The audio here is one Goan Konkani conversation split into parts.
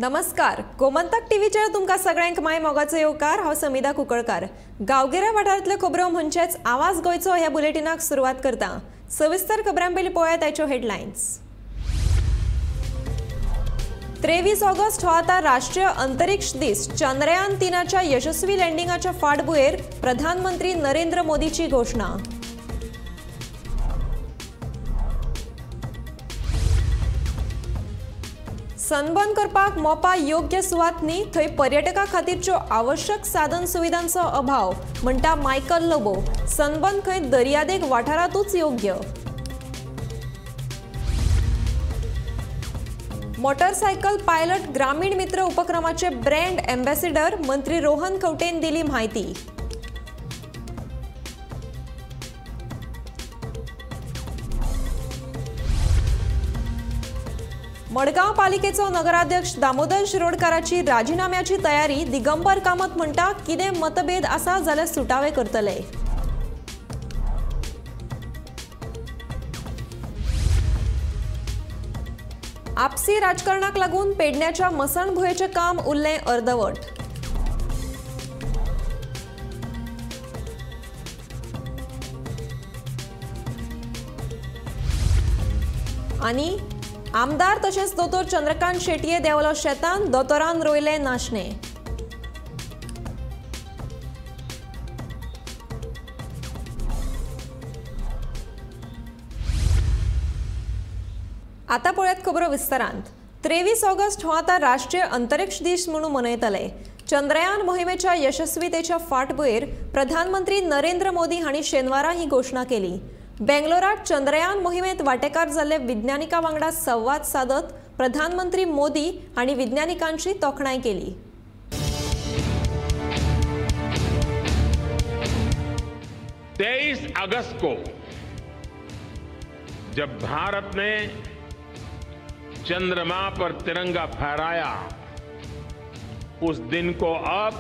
नमस्कार, गोमंतक टीव्हीचेर तुमकां सगळ्यांक my मोगाचो येवकार। हांव समिधा कुंकळकार। गांवगिऱ्या वाठारांतल्यो खबरो म्हणजेच आवाज गोंयचो ह्या बुलेटिनाक सुरवात करता। सविस्तर खबरां पयलीं पळयात आयच्यो हेडलायन्स। 23 ऑगस्ट हो आतां राष्ट्रीय अंतरिक्ष दीस। चंद्रयान 3च्या यशस्वी लँडिंगाच्या फाटभुंयेर प्रधानमंत्री नरेंद्र मोदीची घोशणा। सनबर्न करपाक मोपा योग्य सुवात न्ही, थंय पर्यटकां खातीरच्यो आवश्यक साधन सुविधांचो अभाव म्हणटा मायकल लोबो। सनबर्न खंय दर्यादेग वाठारांतूच योग्य। मोटरसायकल पायलट ग्रामीण मित्र उपक्रमाचे ब्रँड एम्बेसिडर मंत्री रोहन खंवटेन दिली म्हायती। मडगांव पालिकेचो नगराध्यक्ष दामोदर शिरोडकाराची राजीनाम्याची तयारी। दिगंबर कामत म्हणटा कितें मतभेद आसा जाल्यार सुटावे करतले। आपसी राजकारणाक लागून पेडण्याच्या मसणभुंयेचें काम उरलें अर्दवट। आनी आमदार तशेंच दोतोर चंद्रकांत शेटये देंवलो शेतान, दोतोरान रोयले नाशणे। आतां पळयात खबरो विस्तारांत। 23 ऑगस्ट हो आतां राष्ट्रीय अंतरिक्ष दीस म्हणून मनयतले। चंद्रयान मोहिमेच्या यशस्वीतेच्या फाटभुंयेर प्रधानमंत्री नरेंद्र मोदी हांणी शेनवारा ही घोशणा केली। बेंगलोरात चंद्रयान मोहिमेत वांटेकार जाल्ले विज्ञानिकां वांगडा संवाद सादत प्रधानमंत्री मोदी हांणी विज्ञानिकांची तोखणाय केली। 23 अगस्त को जब भारत ने चंद्रमा पर तिरंगा फहराया, उस दिन को अब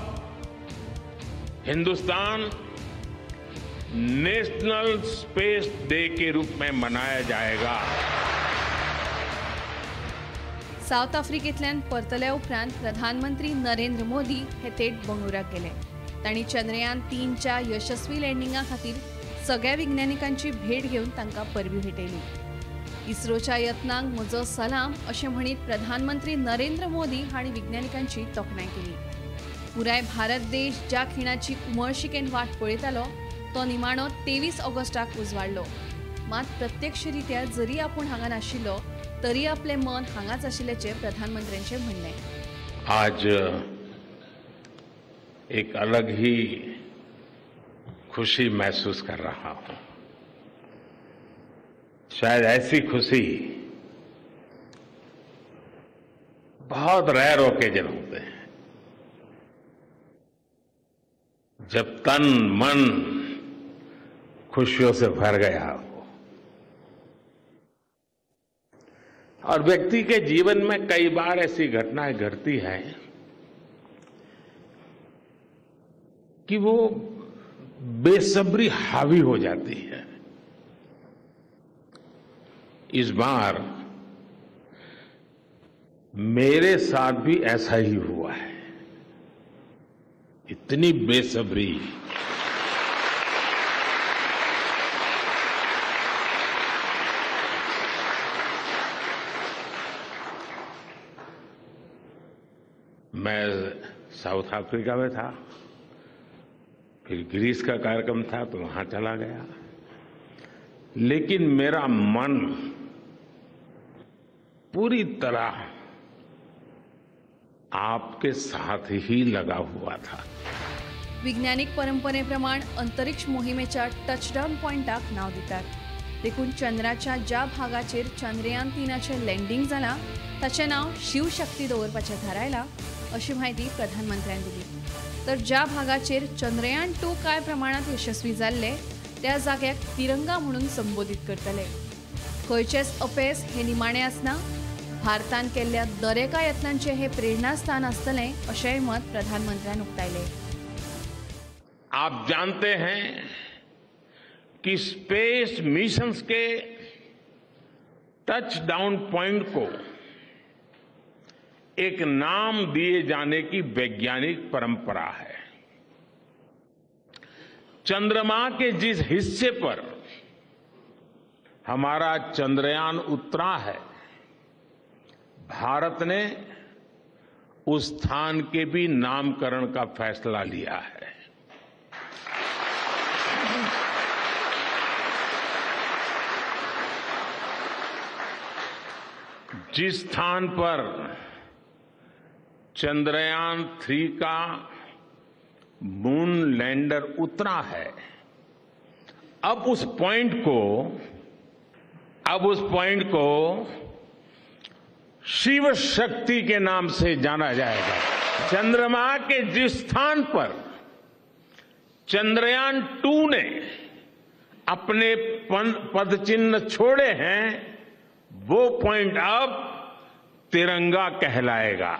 Hindustan national space day K रूप में मनाया जाएगा। साउथ आफ्रिकेंतल्यान परतल्या उपरांत प्रधानमंत्री नरेंद्र मोदी हे थेट बंगळुराक गेले। तांणी चंद्रयान 3च्या यशस्वी लँडिंगा खातीर सगळ्या विज्ञानिकांची भेट घेवन तांकां परबी भेटयली। इस्रोच्या यत्नांक म्हजो सलाम अशें म्हणीत प्रधानमंत्री नरेंद्र मोदी हांणी विज्ञानिकांची तोखणाय केली। पुराय भारत देश ज्या खिणाची उमळशिकेन वाट पळयतालो तो निमाणो 23 ऑगस्टाक उजवाडलो। मात प्रत्यक्षरित्या जरी आपूण हांगा नाशिल्लो तरी आपले मन हांगाच आशिल्ल्याचें प्रधानमंत्र्यांचें म्हणणें। आज एक अलग ही खुशी महसूस कर रहा हूं। शायद ऐसी खुशी बहुत रेयर ओकेजन होते हैं, जब तन मन खुशियों से भर गया हो। और व्यक्ति के जीवन में कई बार ऐसी घटनाएं घटती हैं कि वो बेसब्री हावी हो जाती है। इस बार मेरे साथ भी ऐसा ही हुआ है। इतनी बेसब्री, मैं साउथ अफ्रीका में था, फिर ग्रीस का कार्यक्रम था तो वहां चला गया, लेकिन मेरा मन पूरी तरह आपके साथ ही लगा हुआ था। वैज्ञानिक परंपरेप्रमाण अंतरिक्ष मोहिमेच्या टचडावन पॉयंटाक नांव दितात। देखून चंद्राच्या ज्या भागाचेर चंद्रयान 3चें लँडिंग जालां ताचें नांव शिवशक्ती दवरपाचें थारायलां अशी म्हायती प्रधानमंत्र्यान दिली। तर ज्या भागाचेर चंद्रयान 2 कांय प्रमाणांत यशस्वी जाल्ले त्या जाग्याक तिरंगा म्हणून संबोधीत करतले। खंयचेच अपेस हे निमाणें आसना, भारतान केल्ल्या दरेका यत्नांचें हें प्रेरणास्थान आसतलें अशेंय मत प्रधानमंत्र्यान उक्तायलें। आप जानते हैं कि स्पेस मिशंस के टचडाउन पॉइंट को एक नाम दिए जाने की वैज्ञानिक परंपरा है। चंद्रमा के जिस हिस्से पर हमारा चंद्रयान उतरा है, भारत ने उस स्थान के भी नामकरण का फैसला लिया है। जिस स्थान पर चंद्रयान 3 का मून लैंडर उतरा है, अब उस पॉइंट को शिव शक्ति के नाम से जाना जाएगा। चंद्रमा के जिस स्थान पर चंद्रयान 2 ने अपने पद चिन्ह छोड़े हैं, वो पॉइंट अब तिरंगा कहलाएगा।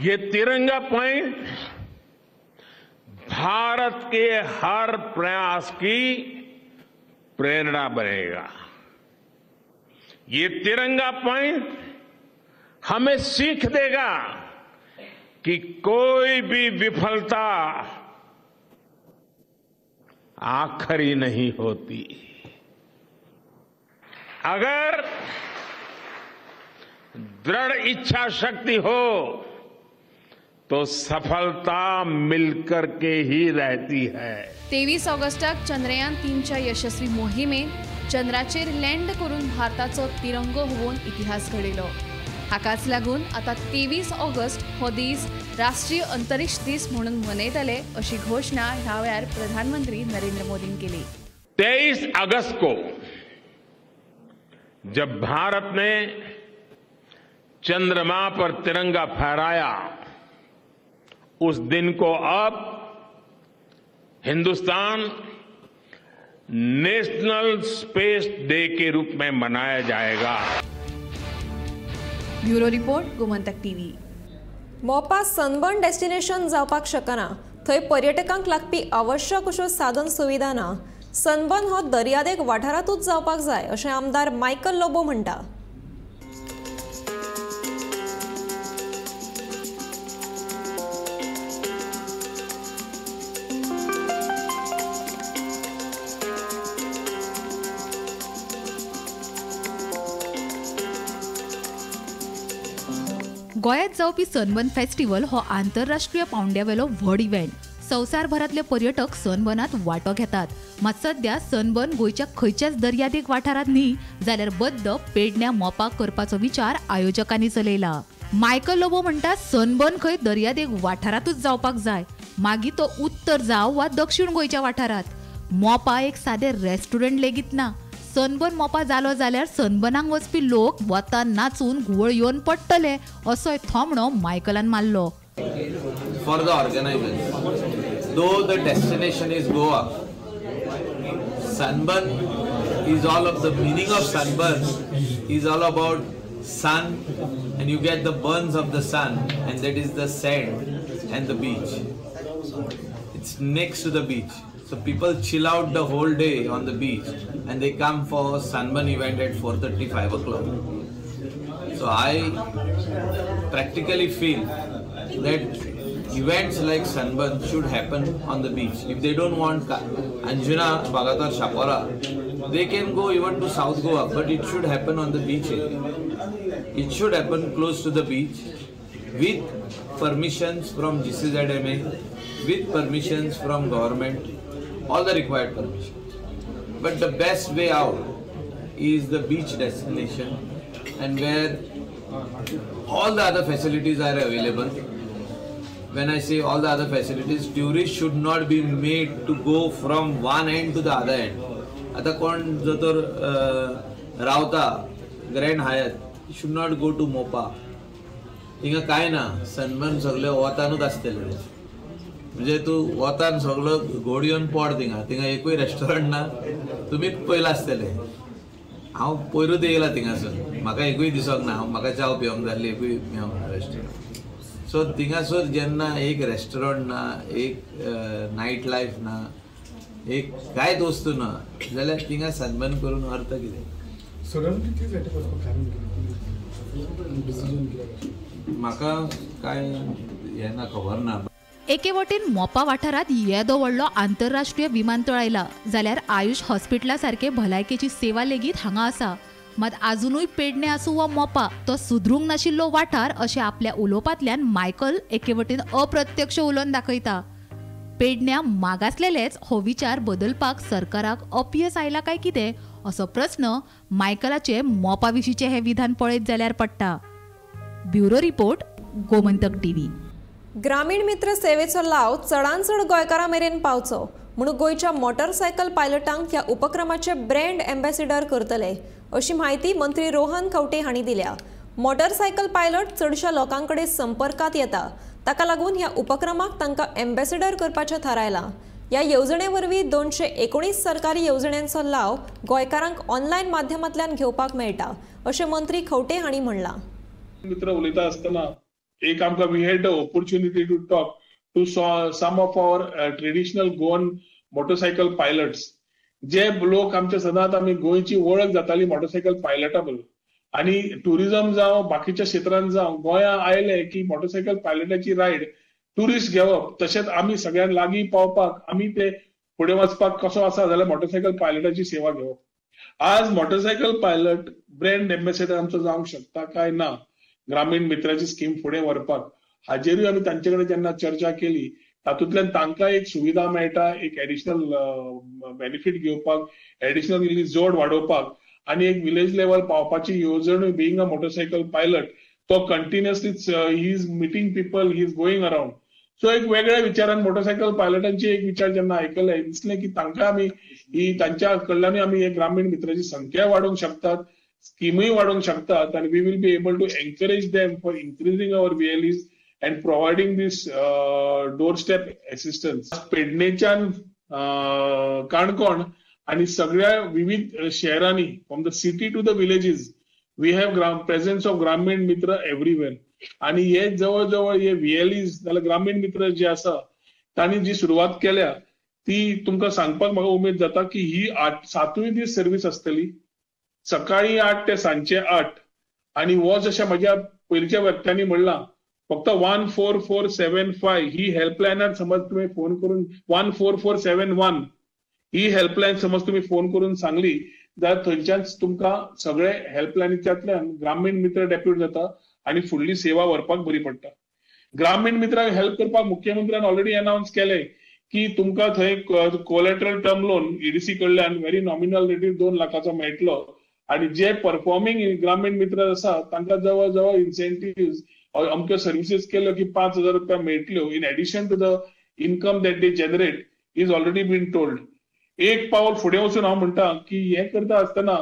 ये तिरंगा पॉइंट भारत के हर प्रयास की प्रेरणा बनेगा। ये तिरंगा पॉइंट हमें सीख देगा कि कोई भी विफलता आखिरी नहीं होती। अगर दृढ़ इच्छा शक्ति हो तो सफलता मिलकर के ही रहती है। 23 ऑगस्टाक चंद्रयान 3च्या यशस्वी मोहिमेन चंद्राचेर लँड करून भारताचो तिरंगो होवन इतिहास घडयलो। हाकाच लागून आतां 23 ऑगस्ट हो दीस राष्ट्रीय अंतरिक्ष दीस म्हणून मनयतले अशी घोशणा ह्या वेळार प्रधानमंत्री नरेंद्र मोदीन केली। 23 अगस्त को जब भारत ने चंद्रमा पर तिरंगा फहराया, उस दिन को अब Hindustan national space day K रूप में मनाया जाएगा। Bureau report, Gomantak TV. Mopa sunburn destination जावपाक शकना, थंय पर्यटकांक लागपी आवश्यक अश्यो साधन सुविधा ना। सनबर्न हो दर्यादेग वाठारांतूच जावपाक जाय अशें आमदार मायकल लोबो म्हणटा। गोंयांत जावपी सनबर्न फेस्टिवल हो आंतरराष्ट्रीय पावंड्यावेलो व्हड इव्हेंट। संवसारभरांतले पर्यटक सनबर्नांत वांटो घेतात। मात सद्या सनबर्न गोंयच्या खंयच्याच दर्यादेग वाठारांत न्ही जाल्यार बद्द पेडण्या मोपा करपाचो विचार आयोजकांनी चलयला। मायकल लोबो म्हणटा सनबर्न खंय दर्यादेग वाठारांतूच जावपाक जाय, मागीर तो उत्तर जावं वा दक्षिण गोंयच्या वाठारांत। मोपा एक सादें रेस्टॉरंट लेगीत ना। सनबर्न मोपा जालो जाल्यार सनबर्नाक वचपी लोक वता नाचून घुंवळ येवन पडटले असोय थोमणो मायकलान मारलो। For the organizers, though the destination is Goa, sunburn is all of the meaning of sunburn is all about sun, and you get the burns of the sun, and that is the sand and the beach. It's next to the beach. So people chill out the whole day on the beach and they come for sunburn event at 4:30, 5 o'clock. So I practically feel that events like sunburn should happen on the beach. If they don't want Anjuna, Bagatar, Chapora, they can go even to South Goa, but it should happen on the beach area. It should happen close to the beach with permissions from GCZMA, with permissions from government, all the required permissions. But the best way out is the beach destination, and where all the other facilities are available. When I say all the other facilities, tourists should not be made to go from one end to the other end. आता कोण जो तर रावता Grand Hyatt should not go to Mopa. हिंगा काय ना सनबर्न सगळे वतानूच आसतले, म्हणजे तूं वतान सगळो गोड येवन पड थिंगा, थिंगा एकूय रेस्टॉरंट ना, तुमी पयलां आसतले. हांव पयरूच येयला थिंगासून, म्हाका एकूय दिसोंक ना, म्हाका च्याव पिवंक जाल्ली एकूय मेळोंक ना रेस्टॉरंट. सो थिंगासर जेन्ना एक रेस्टॉरंट ना, एक नायट लायफ ना, एक कांयच वस्तू ना जाल्यार थिंगा सनबर्न करून अर्थ कितें? म्हाका कांय हें ना, खबर ना. एके वटेन मोपा वाठारांत येदो व्हडलो आंतरराष्ट्रीय विमानतळ आयला जाल्यार आयुष हॉस्पिटला सारके भलायकेची सेवा लेगीत हांगा आसा. मात आजुनूय पेडणे आसूं वा मोपा तो सुदरूंक नाशिल्लो वाठार अशें आपल्या उलोवपांतल्यान मायकल एके वटेन अप्रत्यक्ष उलोवन दाखयता. पेडण्या मागासलेलेच हो विचार बदलपाक सरकाराक अपयस आयला काय कितें असो प्रस्न मायकलाचे मोपा विशींचें हें विधान पळयत जाल्यार पडटा. Bureau report, Gomantak TV. Gramin Mitra सेवेचो लाव चडान चड गोंयकारां मेरेन पावचो म्हणून गोंयच्या मोटरसायकल पायलटांक ह्या उपक्रमाचे ब्रँड एम्बेसिडर करतले अशी म्हायती मंत्री रोहन खंवटे हांणी दिल्या. मोटरसायकल पायलट चडशा लोकां कडेन संपर्कांत येता, ताका लागून ह्या उपक्रमाक तांकां एम्बेसिडर करपाचें थारायलां. ह्या येवजणे वरवीं 219 सरकारी येवजण्यांचो लाव गोंयकारांक ऑनलायन माध्यमांतल्यान घेवपाक मेळटा अशें मंत्री खंवटे हांणी म्हणलां. मित्र उलयता आसतना एक आमकां we had the opportunity to talk to some of our traditional Goan motorcycle pilots. जे लोक आमच्या सदांच आमी गोंयची वळख जाताली मोटरसायकल पायलटा बरोबर आनी टुरिझम जावं बाकीच्या क्षेत्रांत जावं गोंया आयले की मोटरसायकल पायलटाची रायड ट्युरिस्ट घेवप, तशेंच आमी सगळ्यांक लागीं पावपाक आमी ते फुडें वचपाक कसो आसा जाल्यार मोटरसायकल पायलटाची सेवा घेवप. आज मोटरसायकल पायलट ब्रँड एम्बेसेडर आमचो जावंक शकता काय ना ग्रामीण मित्राची स्कीम फुडें व्हरपाक हाजेरूय आमी तांचे कडेन जेन्ना चर्चा केली तातूंतल्यान तांकां एक सुविधा मेळटा, एक एडिशनल बेनिफीट घेवपाक, एडिशनल इल्ली जोड वाडोवपाक आनी एक विलेज लेवल पावपाची येवजण. बिंग अ मोटरसायकल पायलट तो continuously he is meeting people, he is going around. So एक वेगळ्या विचारान मोटरसायकल पायलटांची एक विचार जेन्ना आयकले दिसलें की तांकां आमी ही तांच्या कडल्यानूय आमी एक ग्रामीण मित्राची संख्या वाडोवंक शकतात, स्किमूय वाडोवंक शकतात आनी we will be able to encourage them for increasing our VLEs and providing this doorstep assistance. पेडणेच्यान Canacona आनी सगळ्या विविध शहरांनी from the city to the villages we have presence of Gramin Mitra everywhere. आनी हे जवळ जवळ हे व्हीएलईज जाल्यार ग्रामीण मित्र जे आसा तांणी जी सुरवात केल्या ती तुमकां सांगपाक म्हाका उमेद जाता की ही 7 दीस सर्वीस आसतली, सकाळी 8 ते सांजचे 8. आनी हो जशें म्हज्या पयलींच्या वक्त्यांनी म्हणलां फक्त 14475 ही हेल्पलायनार समज तुमी फोन करून 14471 ही हेल्पलायन समज तुमी फोन करून सांगली जाल्यार थंयच्यान तुमकां सगळे हेल्पलायनीच्यातल्यान ग्रामीण मित्र डेप्यूट जाता आनी फुडली सेवा व्हरपाक बरी पडटा. ग्रामीण मित्राक हेल्प करपाक मुख्यमंत्र्यान ऑलरेडी अनावन्स केलें की तुमकां थंय कोलॅटरल टर्म लोन ईडीसी कडल्यान व्हेरी नॉमिनल रेटीर 2 लाखाचो मेळटलो आनी जे परफॉर्मिंग ग्रामीण मित्र आसा तांकां जवळ जवळ इन्सेंटिव्ह अमक्यो सर्विसीस केल्यो की 5,000 रुपया मेळटल्यो in addition to the income that they generate is already been told. एक पावल फुडें वचून हांव म्हणटा की हें करता आसतना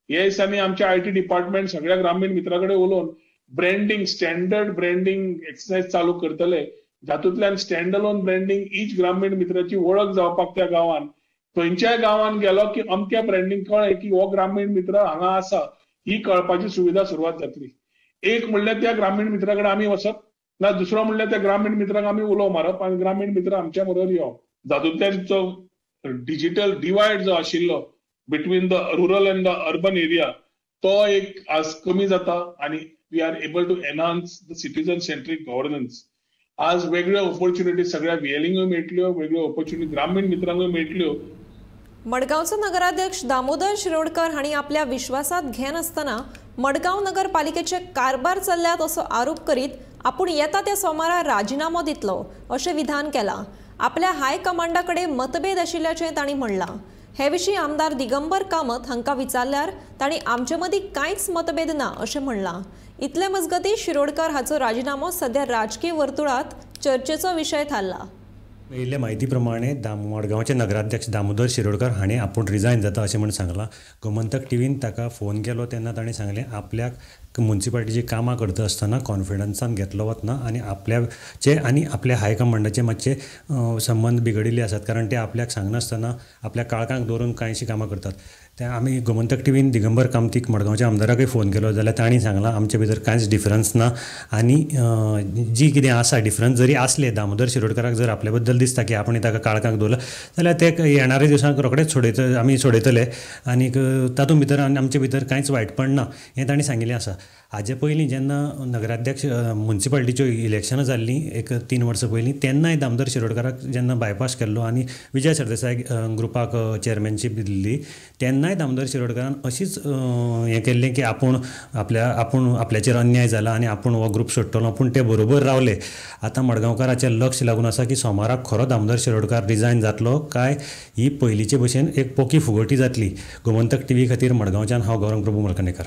हे दिसांनी आमच्या IT department सगळ्या ग्रामीण मित्रा कडेन उलोवन ब्रँडींग, स्टँडर्ड ब्रँडींग एक्सरसाइज चालू करतले जातूंतल्यान स्टँड अलोन ब्रँडींग ईच ग्रामीण मित्राची वळख जावपाक त्या गांवान खंयच्याय गांवान गेलो की अमक्या ब्रँडींग कळ्ळें की हो ग्रामीण मित्र हांगा आसा ही कळपाची सुविधा सुरवात जातली. एक म्हणल्यार त्या ग्रामीण मित्रा कडेन आमी वचप ना, दुसरो म्हणल्यार त्या ग्रामीण मित्राक आमी उलो मारप आनी ग्रामीण मित्र आमच्या बरोबर येवप. जातूंतल्यान जो डिजिटल डिवायड जो आशिल्लो between the rural and the urban area तो एक आज कमी जाता आनी we are able to enhance the citizen centric governance. आज वेगळ्यो ऑपॉर्च्युनिटी सगळ्या व्हीएलिंगूय मेळटल्यो, वेगळ्यो ऑपॉर्च्युनिटी ग्रामीण मित्रांकूय मेळटल्यो. मडगांवचो नगराध्यक्ष दामोदर शिरोडकर हांणी आपल्या विश्वासात घेनासतना मडगांव नगरपालिकेचे कारभार चल्ल्यात असो आरोप करीत आपूण येता त्या सोमारा राजिनामो दितलो अशें विधान केलां. आपल्या हायकमांडा कडेन मतभेद आशिल्ल्याचें तांणी म्हणलां. हे विशीं आमदार दिगंबर कामत हांकां विचारल्यार तांणी आमचे मदीं कांयच मतभेद ना अशें म्हणलां. इतले मजगतीं शिरोडकर हाचो राजिनामो सध्या राजकीय वर्तुळांत चर्चेचो विशय थारला. मेळिल्ले म्हायती प्रमाणे मडगांवचे नगराध्यक्ष दामोदर शिरोडकर हाणें आपूण रिजायन जाता अशें म्हूण सांगलां. गोमंतक टीव्हीन ताका फोन केलो तेन्ना ताणें सांगलें आपल्याक मुन्सिपालिटीची कामां करता आसतना कॉन्फिडन्सान घेतलो वतना आनी आपल्याचे आनी आपल्या हायकमांडाचे मातशे संबंद बिगडिल्ले आसात, कारण ते आपल्याक सांगनासतना आपल्या काळखाक दवरून कांयशीं कामां करतात. ते आमी गोमंतक टिवीन दिगंबर कामतीक मडगांवच्या आमदाराकूय फोन केलो जाल्यार तांणी सांगलां आमचे भितर कांयच डिफरन्स ना आनी जी कितें आसा डिफरन्स जरी आसले दामोदर शिरोडकाराक जर आपले बद्दल दिसता की आपणे ताका काळखाक दवरला जाल्यार ते येणाऱ्या दिवसांक रोखडेच आमी सोडयतले आनीक तातूंत भितर आमचे भितर कांयच वायटपण ना हें तांणी सांगिल्लें आसा. हाजे पयलीं जेन्ना नगराध्यक्ष मुन्सिपालिटीच्यो इलेक्शनां जाल्लीं एक 3 वर्सां पयलीं तेन्नाय दामोदर शिरोडकाराक जेन्ना बायपास केल्लो आनी विजय सरदेसाय ग्रुपाक चेअरमॅनशीप दिल्ली तेन्नाय दामोदर शिरोडकारान अशीच हें केल्लें की आपूण आपल्याचेर अन्याय जाला आनी आपूण हो ग्रूप सोडटलो, पूण ते बरोबर रावले. आतां मडगांवकाराचें लक्ष लागून आसा की सोमाराक खरो दामोदर शिरोडकार रिजायन जातलो काय ही पयलींचे भशेन एक पोकी फुगोटी जातली. गोमंतक टीव्ही खातीर मडगांवच्यान हांव गौरंग प्रभू मलकणेकर.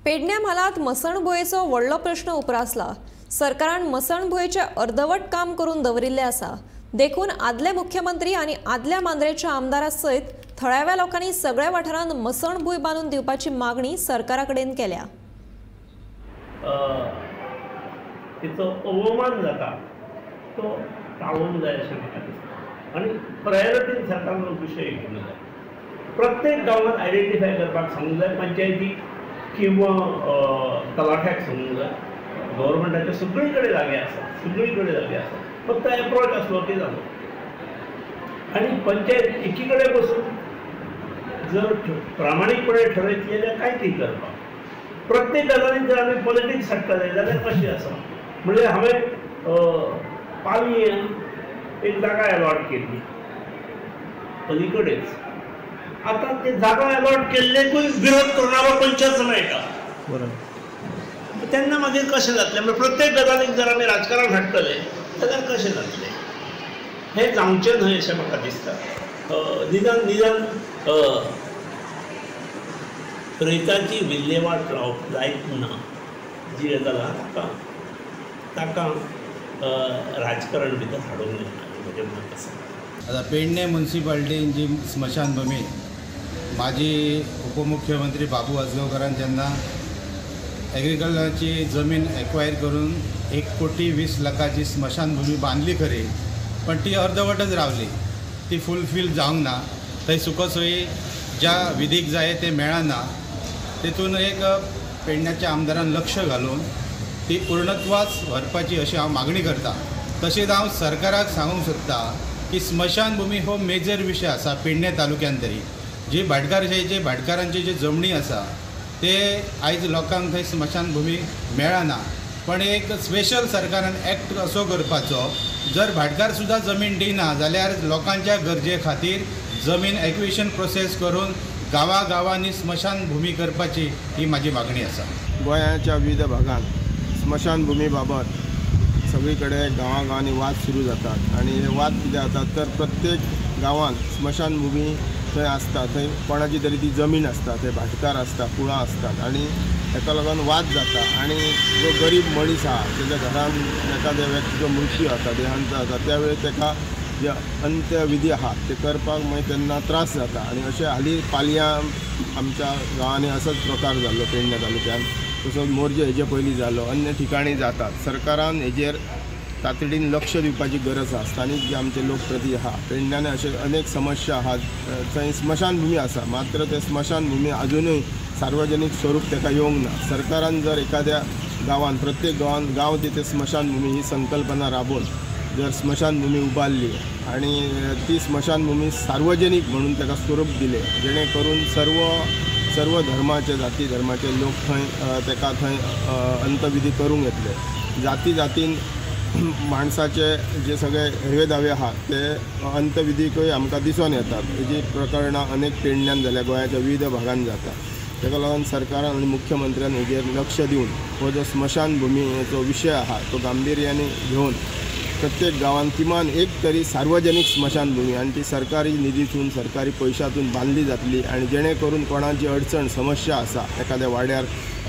पेडण्या म्हालांत मसणभुंयेचो व्हडलो प्रश्न उप्रासला. सरकारान मसणभुंयेचें अर्दवट काम करून दवरिल्लें आसा. देखून आदले मुख्यमंत्री आनी आदल्या मांद्रेच्या आमदारा सयत थळाव्या लोकांनी सगळ्या वाठारांत मसणभूंय बांदून दिवपाची मागणी सरकारा कडेन केल्या. तिचो अवमान जाता तो टाळूंक जाय अशें म्हाका दिसता आनी प्रायोरिटीन सरकारान विशय घेवंक जाय. प्रत्येक गांवांत आयडेंटिफाय करपाक सांगूंक जाय, पंचायती किंवा तलाठ्याक सांगूंक जाय. गव्हर्मेंटाचे सगळी कडेन जागे आसा, सगळी कडेन जागे आसा, फक्त एप्रोच आसलो की जालो. आनी पंचायत एकी कडेन बसून जर प्रामाणीकपणे ठरयतली जाल्यार कांय ती करपाक. प्रत्येक गजालीन जर आमी पॉलिटिक्स हाडटले जाल्यार कशें आसा म्हणजे हांवें पालयेन एक जागा एलॉट केल्ली अलीकडेच. आतां ते जागा एलॉट केल्लेकूय विरोध करणारो पंचच मेळटा. बरोबर. तेन्ना मागीर कशें जातलें? म्हणजे प्रत्येक गजालीक जर आमी राजकारण हाडटले जाल्यार कशें जातलें? हें जावचें न्हय अशें म्हाका दिसता. निदान निदान रयताची विल्हेवाट लावप जायत ना जी गजाल आहा ताका राजकारण भितर हाडूंक जायना म्हजें मत आसा. आतां पेडणे मुन्सिपालिटीन जी स्मशानभूमी माजी उपमुख्यमंत्री बाबू आजगांवकारान जेन्ना एग्रीकल्चराची जमीन एक्वायर करून 1,20,00,000 स्मशानभूमी बांदली खरी, पण ती अर्दवटच रावली, ती फुलफील जावंक ना. थंय सुखसोयी ज्या विधीक जाय ते मेळना. तेतून एक पेडण्याच्या आमदारान लक्ष घालून ती पूर्णत्वास व्हरपाची अशी हांव मागणी करता. तशेंच हांव सरकाराक सांगूंक सोदता की स्मशानभूमी हो मेजर विशय आसा पेडणे तालुक्यान तरी. जी भाटकारशाहीचे भाटकारांची जी जमणी आसा ते आयज लोकांक थंय स्मशानभूमी मेळना. पण एक स्पेशल सरकारान एक्ट असो करपाचो, जर भाटकार सुद्दां जमीन दिना जाल्यार लोकांच्या गरजे खातीर जमीन एक्विशन प्रोसेस करून गांवागांवांनी स्मशानभूमी करपाची ही म्हाजी मागणी आसा. गोंयाच्या विविध भागांत स्मशानभूमी बाबत सगळीकडे गांवागांवांनी वाद सुरू जातात आनी हे वाद कितें जातात तर प्रत्येक गांवांत स्मशानभूमी थंय आसता, थंय कोणाची तरी ती जमीन आसता, थंय भाटकार आसता, कुळां आसतात आनी ताका लागून वाद जाता. आनी जो गरीब मनीस आहा तेच्या घरान एखाद्या व्यक्तीचो मृत्यू जाता, देहांत जाता, त्या वेळी ताका जे अंत्यविधी आहा ते करपाक मागीर तेन्ना त्रास जाता. आनी अशें हालीं पालयां आमच्या गांवांनी असोच प्रकार जाल्लो पेडणे तालुक्यान, तसोच मोरजे हेजे पयलीं जालो, अन्य ठिकाणी जातात. सरकारान हेजेर तातडीन लक्ष दिवपाची गरज आसा. स्थानीक जे आमचे लोकप्रतिनिधी आहा पेडण्यान अशे अनेक समस्या आहात. थंय स्मशानभूमी आसा, मात्र ते स्मशानभूमी अजुनूय सार्वजनीक स्वरूप ताका येवंक ना. सरकारान जर एखाद्या गांवान प्रत्येक गांवान गांव तिथे स्मशानभूमी ही संकल्पना राबोवन जर स्मशानभूमी उबारली आनी ती स्मशानभूमी सार्वजनीक म्हणून ताका स्वरूप दिलें जेणे करून सर्व धर्माचे जाती धर्माचे लोक थंय ताका थंय अंतविधी करूंक येतले. जाती जातीन माणसाचे जे सगळे हेवे दावे आहात ते अंतविधीकूय आमकां दिसून येतात. हेजी प्रकरणां अनेक पेडण्यान जाल्या, गोंयाच्या विविध भागान जाता. ताका लागून सरकारान आनी मुख्यमंत्र्यान हेजेर लक्ष दिवन हो जो स्मशानभूमीचो विशय आहा तो गांभिर्याने घेवन प्रत्येक गांवांत किमान एक तरी सार्वजनीक स्मशानभूमी आनी ती सरकारी निधीतून सरकारी पयशातून बांदली जातली आनी जेणे करून कोणाची अडचण समस्या आसा एखाद्या वाड्यार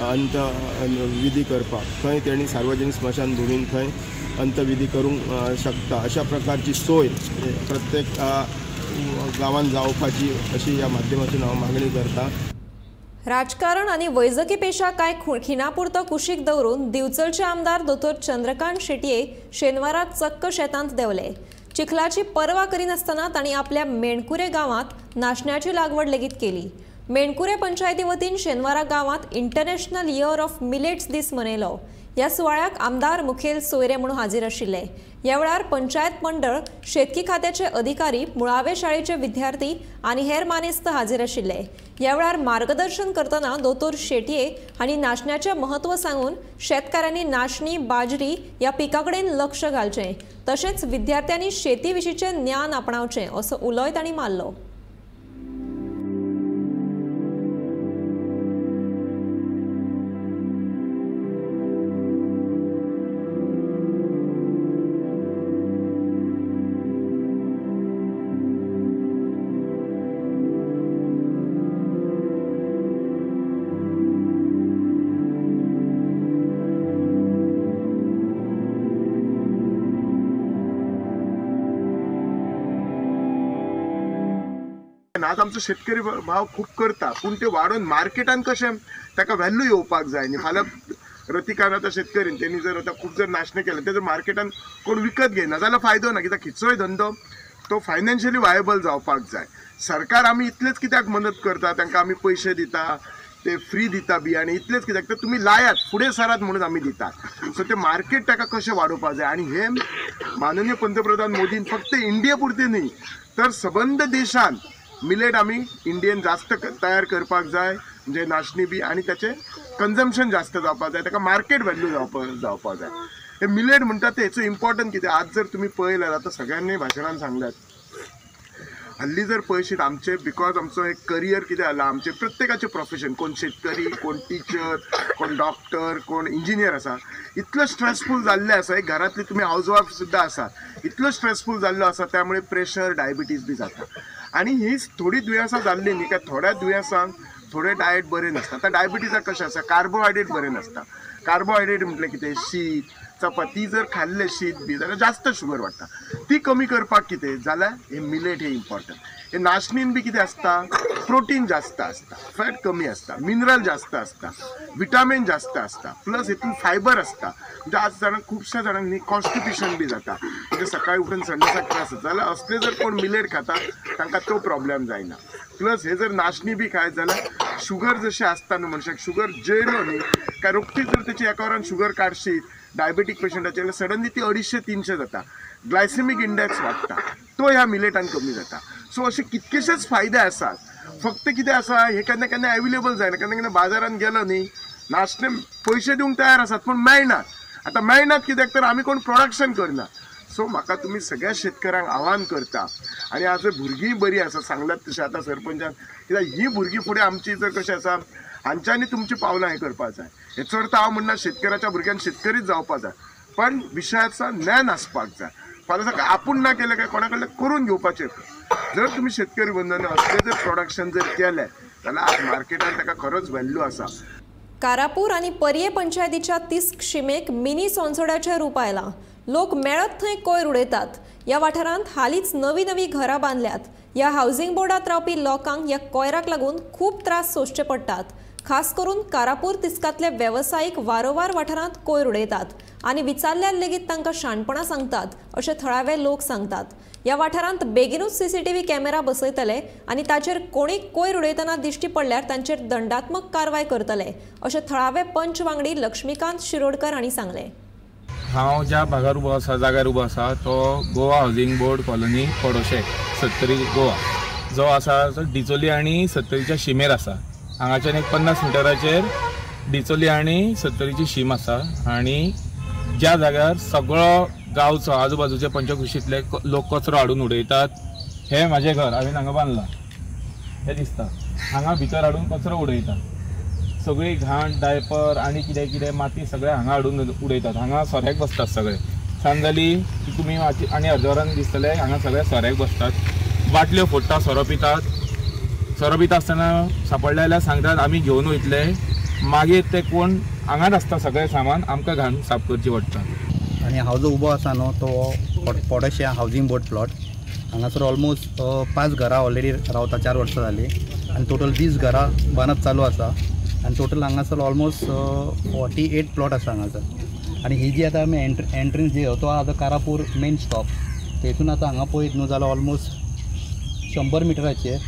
अंतविधी करपाक थंय तेणी सार्वजनीक स्मशानभूमीन थंय अंतविधी करूंक शकता. अशा प्रकारची सोय प्रत्येक गांवांत जावपाची अशी ह्या माध्यमातून हांव मागणी करता. राजकारण आनी वैजकी पेशा कांय खिणापुरतो कुशीक दवरून दिवचलचे आमदार दोतोर चंद्रकांत शेटये शेनवारा चक्क शेतांत देंवले. चिखलाची पर्वा करिनासतना तांणी आपल्या मेणकुरे गांवांत नाशण्याची लागवड लेगीत केली. मेणकुरे पंचायती वतीन शेनवारा गांवांत इंटरनॅशनल इयर ऑफ मिलेट्स दीस मनयलो. ह्या सुवाळ्याक आमदार मुखेल सोयरे म्हणून हाजीर आशिल्ले. ह्या वेळार पंचायत मंडळ, शेतकी खात्याचे अधिकारी, मुळावे शाळेचे विद्यार्थी आनी हेर मानेस्त हाजीर आशिल्ले. ह्या वेळार मार्गदर्शन करतना दोतोर शेटये हांणी नाशण्याचें म्हत्व सांगून शेतकारांनी नाशणी, बाजरी ह्या पिका कडेन लक्ष घालचें, तशेंच विद्यार्थ्यांनी शेती विशींचें ज्ञान आपणावचें असो उलोय तांणी मारलो. आज आमचो शेतकरी भाव खूब करता, पूण ते वाडोवन मार्केटान कशें ताका व्हॅल्यू येवपाक जाय न्ही. फाल्यां रतिकान आतां शेतकरीन तेणी जर आतां खूब जर नाशणें केलें तें जर मार्केटान कोण विकत घेयना जाल्यार फायदो ना, कित्याक खंयचोय धंदो तो फायनान्शियली वायबल जावपाक जाय. सरकार आमी इतलेंच कित्याक मदत करता, तांकां आमी पयशे दिता, ते फ्री दिता बियाणे, इतलेंच कित्याक तर तुमी लायात फुडें सरात म्हणून आमी दितात. सो ते मार्केट ताका कशें वाडोवपाक जाय. आनी हे माननीय पंतप्रधान मोदीन फक्त इंडिये पुरते न्ही तर सबंद देशान मिलेट आमी इंडियन जास्त तयार करपाक जाय, म्हणजे नाशणी बी, आनी ताचें कन्जम्पशन जास्त जावपाक जाय, ताका मार्केट व्हॅल्यू जावपाक जाय. हे मिलेट म्हणटा ते हेचो इम्पॉर्टंट कितें, आज जर तुमी पळयल्यार आतां सगळ्यांनी भाशणान सांगल्यात, हल्ली जर पळयशीत आमचे because आमचो एक करियर कितें जाला, आमचें प्रत्येकाचें प्रोफेशन, कोण शेतकरी, कोण टिचर, कोण डॉक्टर, कोण इंजिनियर आसा, इतलो स्ट्रेसफूल जाल्लें आसा. एक घरांतली तुमी हावज वायफ सुद्दां आसा, इतलो स्ट्रेसफूल जाल्लो आसा, त्यामुळे प्रेशर, डायबिटीज बी जाता. आनी ही थोडी दुयेंसां जाल्लीं न्ही काय थोड्या दुयेंसांक थोडे डायट बरें नासता. आतां डायबिटीजाक कशें आसा, कार्बोहायड्रेट बरें नासता. कार्बोहायड्रेट म्हटलें कितें, शीत, चपाती जर खाल्लें शीत बी जाल्यार जास्त शुगर वाडटा. ती कमी करपाक कितें जाल्यार हे मिलेट हे इम्पॉर्टंट. हे नाशणीन बी कितें आसता, प्रोटीन जास्त आसता, फॅट कमी आसता, मिनरल जास्त आसता, विटामीन जास्त आसता, प्लस हितून फायबर आसता. म्हणजे आज जाणांक खुबश्या जाणांक न्ही कॉन्स्टिपेशन बी जाता, म्हणजे सकाळी उठून संडासाक त्रास जाता, जाल्यार असले जर कोण मिलेट खाता तांकां तो प्रॉब्लेम जायना. प्लस हे जर नाशणी बी खायत जाल्यार शुगर जशें आसता न्हू मनशाक, शुगर जेयलो न्ही काय रोखडी जर तेची एका वरान शुगर काडशीत डायबेटीक पेशंटाचे जाल्यार सडनली ती 250-300 जाता, ग्लायसेमीक इंडेक्स वाडटा, तो ह्या मिलेटान कमी जाता. सो अशे कितकेशेच फायदे आसात. फक्त कितें आसा, हे केन्ना केन्ना एवेलेबल जायना, केन्ना केन्ना बाजारान गेलो न्ही नाशणे पयशे दिवंक तयार आसात पूण मेळनात. आतां मेळनात कित्याक तर आमी कोण प्रोडक्शन करना. सो म्हाका तुमी सगळ्या शेतकऱ्यांक आव्हान करता, आनी आज भुरगीं बरीं आसा सांगलात तशें आतां सरपंचान, कित्याक ही भुरगीं फुडें आमची जर कशें आसा हांच्यांनी तुमची पावलां हें करपाक जाय. हेचो अर्थ हांव म्हणना शेतकऱ्याच्या भुरग्यान शेतकरीच जावपाक जाय, पण विशयाचा ज्ञान आसपाक जाय. फाल्यां सकाळी आपूण ना केलें काय कोणा कडल्यान करून घेवपाचें. जर तुमी शेतकरी बंधूंनी असलें जर प्रोडक्शन जर केलें जाल्यार आज मार्केटान ताका खरोच व्हॅल्यू आसा. कारापूर आनी पर्ये पंचायतीच्या तिस्क शिमेक मिनी सोनसोड्याचें रूप आयलां. लोक मेळत थंय कोयर उडयतात. ह्या वाठारांत हालींच नवी नवी घरां बांदल्यात. ह्या हावसिंग बोर्डांत रावपी लोकांक ह्या कोयराक लागून खूब त्रास सोंसचे पडटात. खास करून कारापूर तिस्कांतले वेवसायीक वारंवार वाठारांत कोयर उडयतात आनी विचारल्यार लेगीत तांकां शाणपणां सांगतात अशें थळावे लोक सांगतात. ह्या वाठारांत बेगीनूच सीसीटीव्ही कॅमेरा बसयतले आनी ताचेर कोणीय कोयर उडयतना दिश्टी पडल्यार तांचेर दंडात्मक कारवाय करतले अशें थळावे पंच वांगडी लक्ष्मीकांत शिरोडकर हांणी सांगलें. हांव ज्या भागार उबो आसा, जाग्यार उबो आसा, तो Goa housing board colony Podoshe, Sattari Goa जो आसा तो डिचोली आनी सत्तरीच्या शिमेर आसा. हांगाच्यान एक 50 मिटराचेर डिचोली आनी सत्तरीची शीम आसा आनी ज्या जाग्यार सगळो गांवचो आजूबाजूचे पंचकृशींतले लोक कचरो हाडून उडयतात. हें म्हाजें घर हांवें हांगा बांदलां, हें दिसता. हांगा भितर हाडून कचरो उडयतात, सगळी घाण, डायपर आनी कितें कितें माती सगळें हांगा हाडून उडयतात. हांगा सोऱ्याक बसतात सगळे. सांज जाली की तुमी आनी अर्द्या वरान दिसतले हांगा सगळे सोऱ्याक बसतात, बाटल्यो फोडटा, सोरो पितात. सोरो पिता आसतना सापडले जाल्यार सांगतात आमी घेवन वयतले, मागीर ते कोण हांगाच आसता सगळें सामान आमकां घाण साफ करची पडटा. आनी हांव जो उबो आसा न्हू तो पोडोशे हावजींग बोर्ड प्लॉट, हांगासर ऑलमोस्ट 5 घरां ऑलरेडी रावता, 4 वर्सां जालीं आनी टोटल 20 घरां बांदप चालू आसा आनी टोटल हांगासर ऑलमोस्ट 48 प्लॉट आसा हांगासर. आनी ही जी आतां आमी एंट्रन्स जी तो आतां कारापूर मेन स्टॉप, थंयसून आतां हांगा पळयत न्हू जाल्यार ऑलमोस्ट 100 मिटराचेर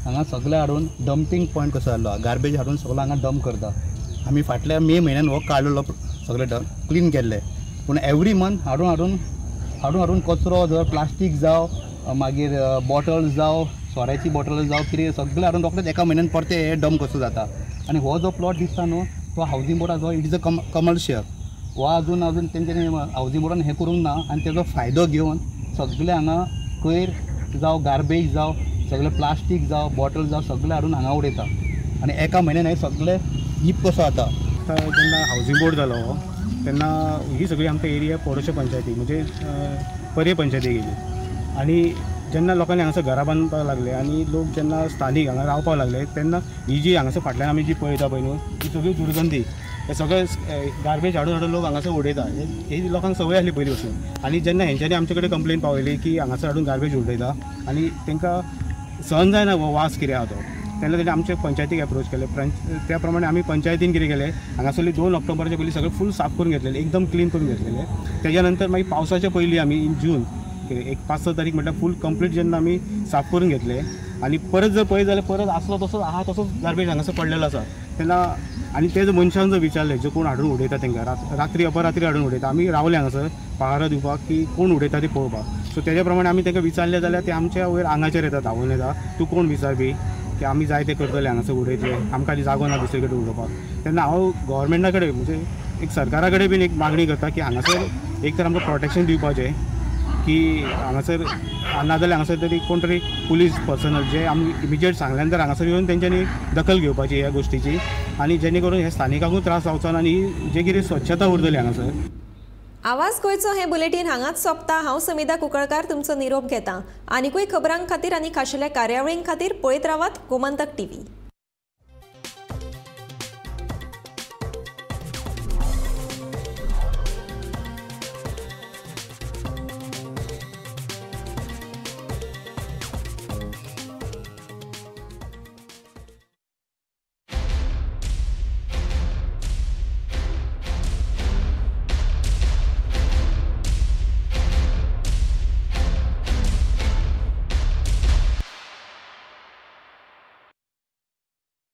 हांगा सगळें हाडून डंपींग पॉयंट कसो जाल्लो, गार्बेज हाडून सगळो हांगा डंप करता. आमी फाटल्या मे म्हयन्यान हो काडलेलो सगळें क्लीन केल्लें, पूण एवरी मंथ हाडून हाडून हाडून हाडून कचरो जर प्लास्टीक जावं, मागीर बॉटल्स जावं, सोऱ्याची बॉटल जावं, कितें सगळें हाडून रोखडेच एका म्हयन्यान परतें हें डंप कसो जाता. आनी हो जो प्लॉट दिसता न्हू तो housing बोर्डाचो, it is a commercial. हो अजून अजून तेंच्यांनी हावजींग बोर्डान हें करूंक ना आनी तेजो फायदो घेवन सगळें हांगा कोयर जावं, गार्बेज जावं, सगळें प्लास्टीक जावं, बॉटल जावं, सगळें हाडून हांगा उडयता आनी एका म्हयन्यान हें सगळें हीप कसो जाता. आतां जेन्ना हावजींग बोर्ड जालो तेन्ना ही सगळी आमकां एरिया पोडोशे पंचायती म्हणजे पर्ये पंचायती गेली आनी जेन्ना लोकांनी हांगासर घरां बांदपाक लागले आनी लोक जेन्ना स्थानीक हांगा रावपाक लागले तेन्ना ही जी हांगासर फाटल्यान आमी जी पळयता पळय न्हू ही सगळी दुर्गंधी, हे सगळे गार्बेज हाडून हाडून लोक हांगासर उडयता. ही लोकांक संवय आसली पयलीं पासून आनी जेन्ना हेंच्यांनी आमचे कडेन कंप्लेन पावयली की हांगासर हाडून गार्बेज उडयता आनी तांकां सहन जायना हो वास कितें आहा तो, तेन्ना तेणी आमचे पंचायतीक एप्रोच केले. त्या प्रमाणे आमी पंचायतीन कितें केलें, हांगासरली 2 ऑक्टोबराच्या पयलीं सगळें फूल साफ करून घेतलेलें, एकदम क्लीन करून घेतलेलें. तेज्या नंतर मागीर पावसाच्या पयलीं आमी इन जून कितें एक 5-6 तारीख म्हटल्यार फूल कंप्लीट जेन्ना आमी साफ करून घेतले आनी परत जर पळयत जाल्यार परत आसलो तसोच आहा तसोच गार्बेज हांगासर पडलेलो आसा. तेन्ना आनी ते जर मनशान जर विचारलें जे कोण हाडून उडयता तांकां रात्री अपरात्री हाडून उडयता, आमी रावले हांगासर पहारो दिवपाक की कोण उडयता ते पळोवपाक. सो तेज्या प्रमाणे आमी तांकां विचारलें जाल्यार ते आमच्या वयर आंगाचेर येता, धांवून येता, तूं कोण विचारपी की आमी जाय ते करतले, हांगासर उडयतले, आमकां आनी जागो ना दुसरे कडेन उडोवपाक. तेन्ना हांव गव्हर्मेंटा कडेन म्हणजे एक सरकारा कडेन बीन एक मागणी करता की हांगासर एक तर आमकां प्रोटेक्शन दिवपाचें की हांगासर नाजाल्यार हांगासर तरी कोण तरी पुलीस पर्सनल जे आमी इमिजिएट सांगल्या नंतर हांगासर येवन तेंच्यांनी दखल घेवपाची ह्या गोश्टीची आनी जेणे करून हे स्थानिकांकूय त्रास जावचो ना आनी जे कितें स्वच्छता उरतली हांगासर. आवाज गोंयचो हें बुलेटीन हांगाच सोंपता. हांव समिधा कुंकळकार तुमचो निरोप घेता. आनिकूय खबरां खातीर आनी खाशेल्या कार्यावळीं खातीर पळयत रावात गोमंतक टीव्ही.